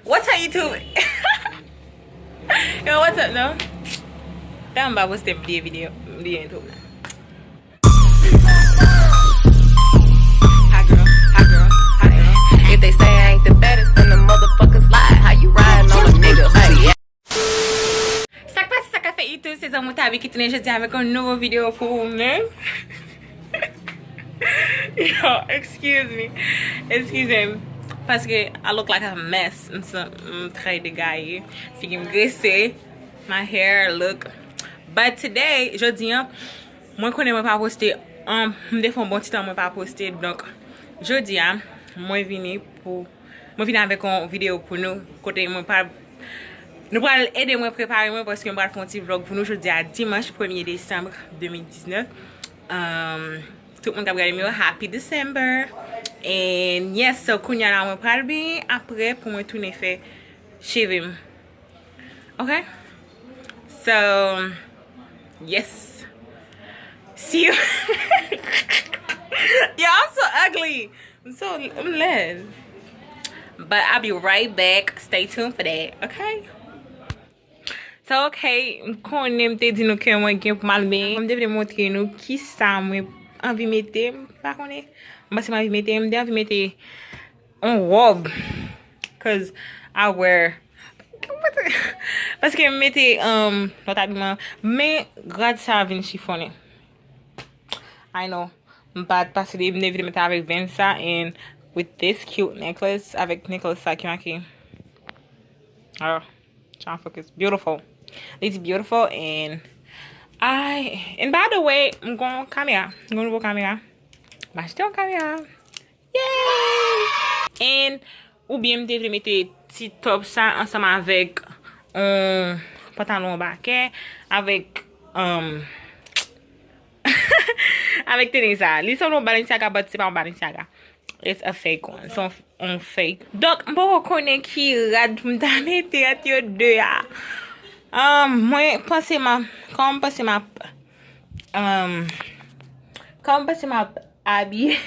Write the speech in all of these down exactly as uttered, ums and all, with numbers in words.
What's up, YouTube? Yo, what's up, non? Tan m pa poste, m bliye videyo, m bliye intro. Hot girl, hot girl, hot girl. If they say I ain't the baddest, then the motherfuckers lie. How you riding on a nigga? Hey, yeah. Sa k pase, sa k ap fèt YouTube, se zanmi Tabi ki tounen jodi avèk yon nouvo videyo pou ou menm. Yo, excuse me. Excuse me. Paske I look like a mess. M san-, m trè degaye. Figi m grese. My hair look. But today, jodi an, mwen konnen mwen pa poste, um, m te fè yon bon ti tan mwen pa poste. Donk, jodi a, mwen vini pou, mwen vini avèk yon videyo pou nou. Kote mwen pa Nou pral ede mwen prepare mwen paske mwen pral fè yon ti vlog pou nou jodi a dimanch premye desanm de mil diznèf. Um, tout moun k ap gade m yo, Happy December. And yes, so kounye a la mwen pral byen apre pou mwen tounen fè cheve m. Ok? So, yes. See you. Yo, I'm so ugly. So, I'm led. But I'll be right back. Stay tuned for that, okay? So, okay, m konnen m te di nou ke mwen gen pou m al benyen. M te vle montre nou kisa mwen anvi mete, m pa konnen. M panse m anvi mete, m te anvi mete yon wòb. Cause I wear. Paske m mete, um, lòt abiman. Men, rad sa a vin chifonnen. I know. M pa t pase li, m te vle met avèk Vanessa and with this cute necklace, avèk necklace sa ki make. Oh, trying to focus. Beautiful. Li di beautiful and I, and by the way, m gon kamera. M gon nouvo kamera. M achte yon kamera. Yay! And oubyen m te vle mete ti top sa ansanm avèk yon pantalon bakè avèk, um, avèk tenis sa. Li sanble yon Balenciaga, but se pa yon Balenciaga. It's a fake one. Se yon, yon fake. Donk, m poko konnen ki rad pou m ta mete ant yo de a. Um, mwen panse m a, kòman m panse m ap, um, kòman m panse m ap abiye?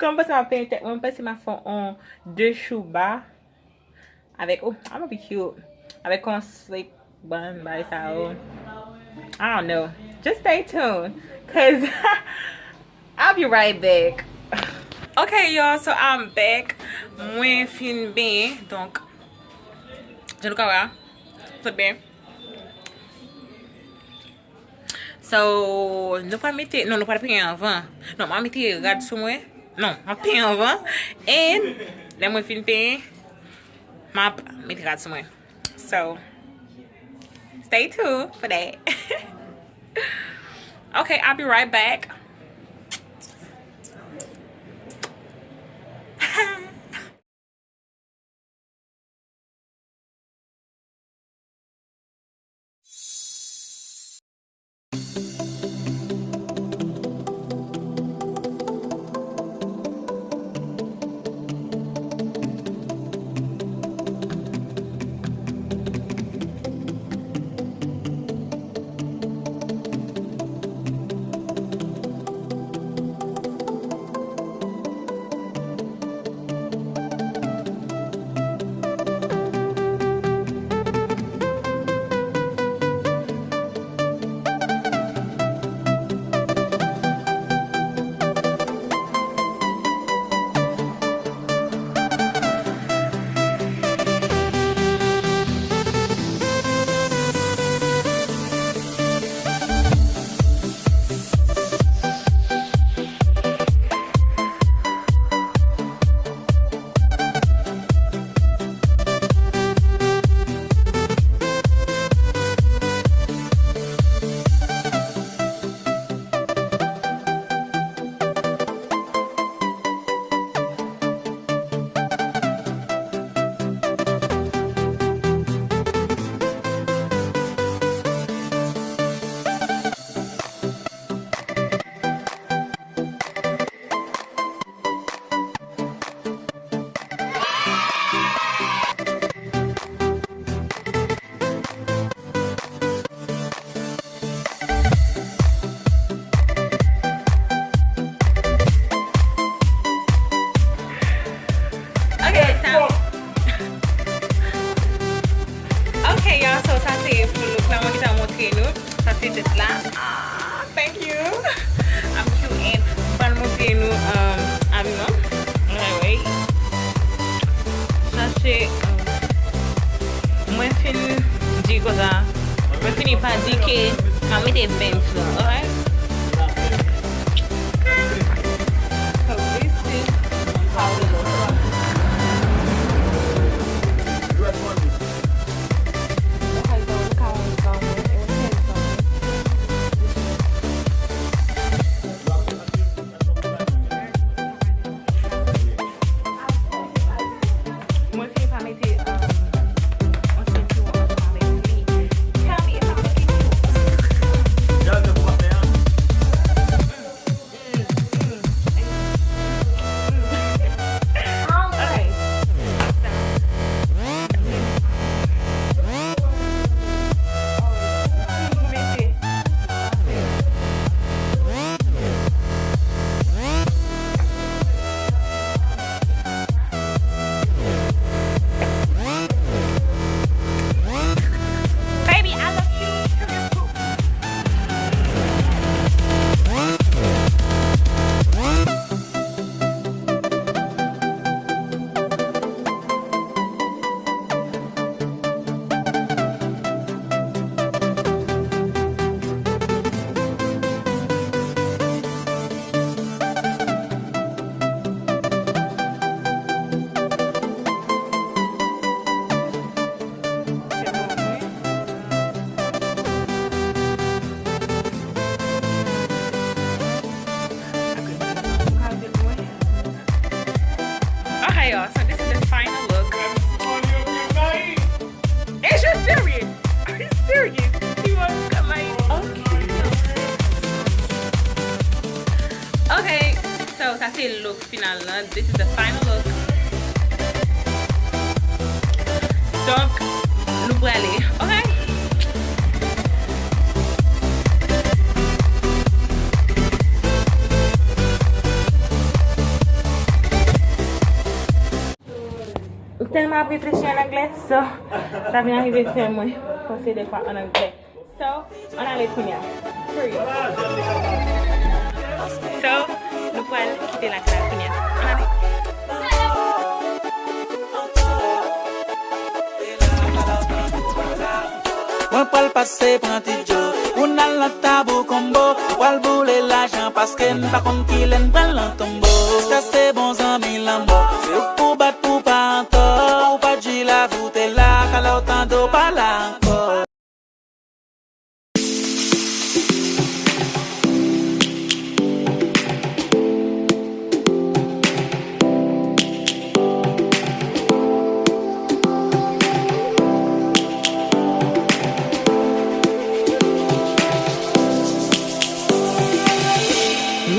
Kòman m panse m ap penyen tèt mwen? M panse m ap fè yon de chouba. Avèk, oh, I'm gonna be cute. Avèk yon slick bun, bagay sa yo. I don't know. Just stay tuned, cause I'll be right back. Okay, y'all, so I'm back. Mwen fin benyen, donk, jan nou ka wè a, sot benyen. So, nou pral mete, non, nou pral penyen anvan. Non, m ap mete rad sou mwen. Non, m ap penyen anvan. And, lè mwen fin penyen, m ap mete rad sou mwen. So, stay tuned for that. Okay, I'll be right back. Konsa, mwen fini pa di ke m ap mete Vans la, alright? So this is how it looks. Okay, so look how it's going. It was ten something. Mwen fini pa mete, um, yon sentiwon ansanm avèk li. Tell me if I'm looking cute. Alright. Baby, I love you. Okay, y'all, so this is the final look. Is you serious? Are you serious? She wants to come like, okay. Okay, so sa se look final la. This is the final look. Donk, nou prale, okay? M tèlman ap reflechi an anglè, so, sa vin arive fè mwen panse defwa an anglè. So, ann ale kounye a. Free. So, nou pral kite lakay la kounye a. Ann ale. Mwen pral pase pran ti djo, pou n al nan Tabou Konbo. Mwen pral boule lajan paske n pa konn kilè n pral nan tonbo. Sa se bon zanmi lanmò, se ou k pou bat pou pa antò. Ou pa di la voute la, ka lè w tande w pa la ankò.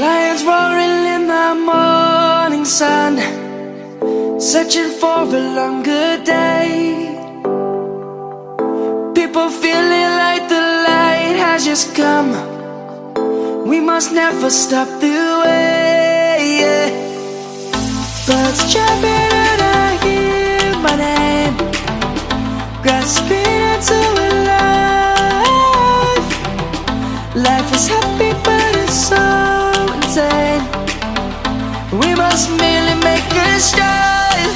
Lions roaring in the morning sun, searching for a longer day. People feeling like the light has just come. We must never stop the way, yeah. Birds chirping and I hear my name, grasping into a life. Life is happy, but it's so insane. We must merely make a start.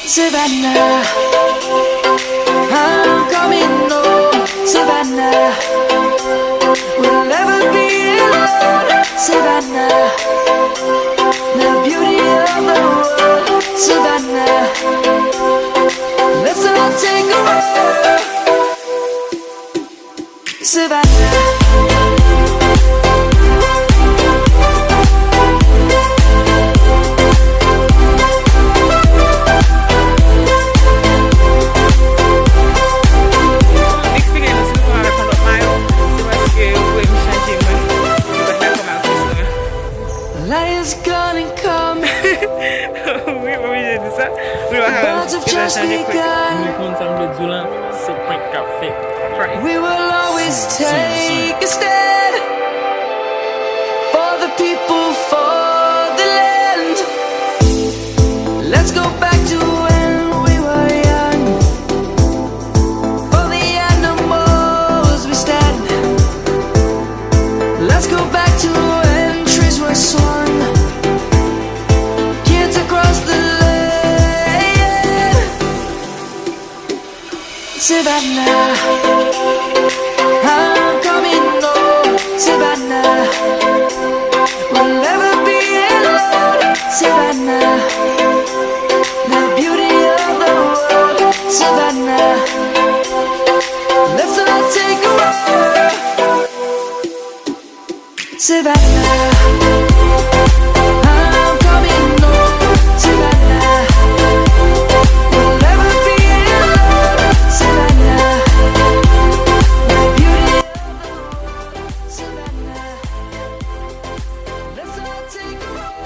Savannah, I'm coming home. Savannah, we'll never be alone. Savannah, the beauty of the world. Savannah, let's all take a walk. Savannah. Eksplike nou, si nou pran avèk yon lòt mayo, se paske ou vle m chanje mwen, mwen pa dakò avèk ou. Lions gonna come. Wi, m oblije di sa. Wi, m pa ka chanje kwè. Nou konn sa m vle di w lan. Se prank k ap fèt. Prank. We will always take a stand for the people, for the land. Let's go back to when we were young. For the animals we stand. Let's go back to when trees were swung. Kids across the land. Savannah, I'm coming home. Savannah, we'll never be alone. Savannah, the beauty of the world. Savannah, let's all take a walk. Savannah, I'm coming home. Savannah, we'll never be alone. Savannah, the beauty of the world. Savannah, let's all take a walk.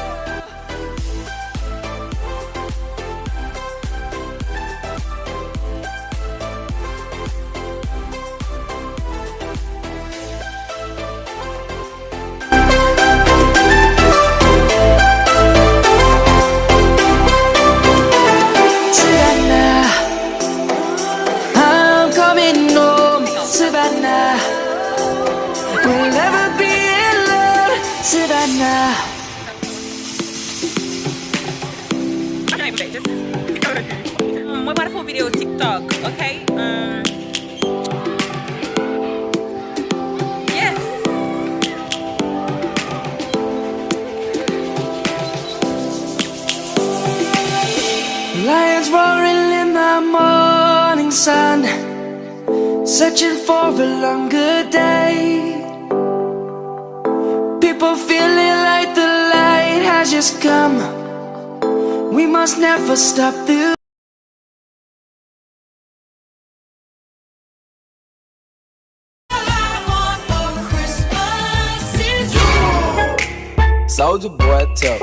Savannah, I'm coming home. Savannah, we'll never be alone. Savannah. Mwen pral fè yon videyo TikTok, ok? Um, yes. Lions roaring in the morning sun, searching for a longer day. People feeling like the light has just come. We must never stop the Soulja Boy, tell.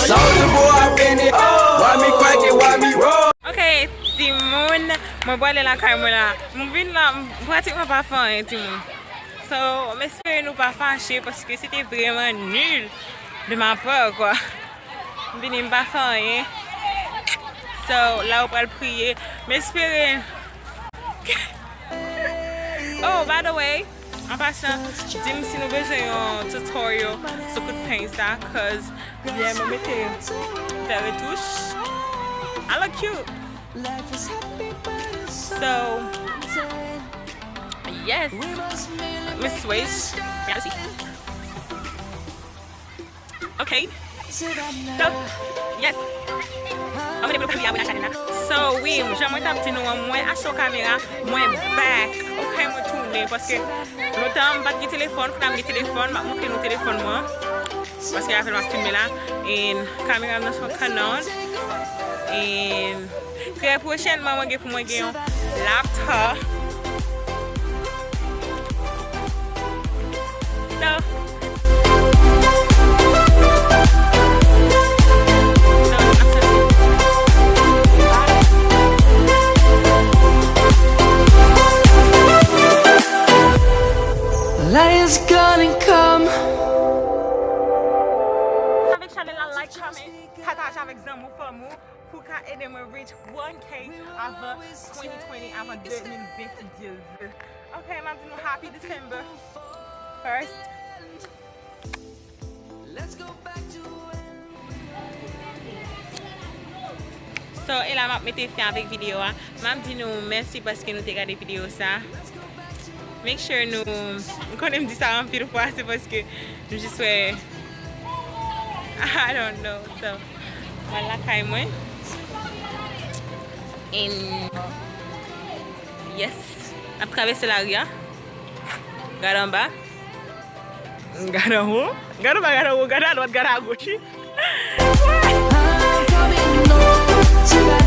Soulja Boy, bend it. Why me crack it, why me roll? Ok, timoun, mwen prale lakay mwen la. M vin la, m pratikman pa fè anyen, timoun. So, m espere nou pa fache paske se te vrèman nil de ma part, kwa. M vini, m pa fè anyen. So, la ou pral priye. M espere. Oh, by the way, an pasan, di m si nou bezwen yon tutorial sou kout peny sa, cause yè mwen mete fè retouch. I look cute. So, yes. Miss Wage. Merci. Ok. So, yes. Ann mete pou nou kanpe a wè nan chanèl la. So, wi, jan mwen t ap di nou an, mwen achte yon kamera, mwen back. Ok, mwen tounen, paske lontan m pa t gen telefòn, kounye a m gen telefòn, m ap montre nou telefòn mwen. Paske apèl m ap filme la. And kamera m nan se yon Canon. And Trè pwochènman, mwen gen pou mwen gen yon laptop. So, Lions gonna come. Avèk chanèl la, like, comment, pataje avèk zanmi w, fanmi w. Pou ka ede mwen reach one K avan twenty twenty, avan de mil vennde. Ok, m ap di nou happy December first. So, e la m ap mete fen avèk videyo a. M ap di nou mèsi paske nou te gade videyo sa. Make sure nou, m konnen m di sa anpil fwa, se paske m jis wè, I don't know. So, mwen lakay mwen. And, yes. N ap travèse lari a. Gade anba. Gade anwo. Gade anba, gade anwo, gade adwat, gade agoch. I'm coming home.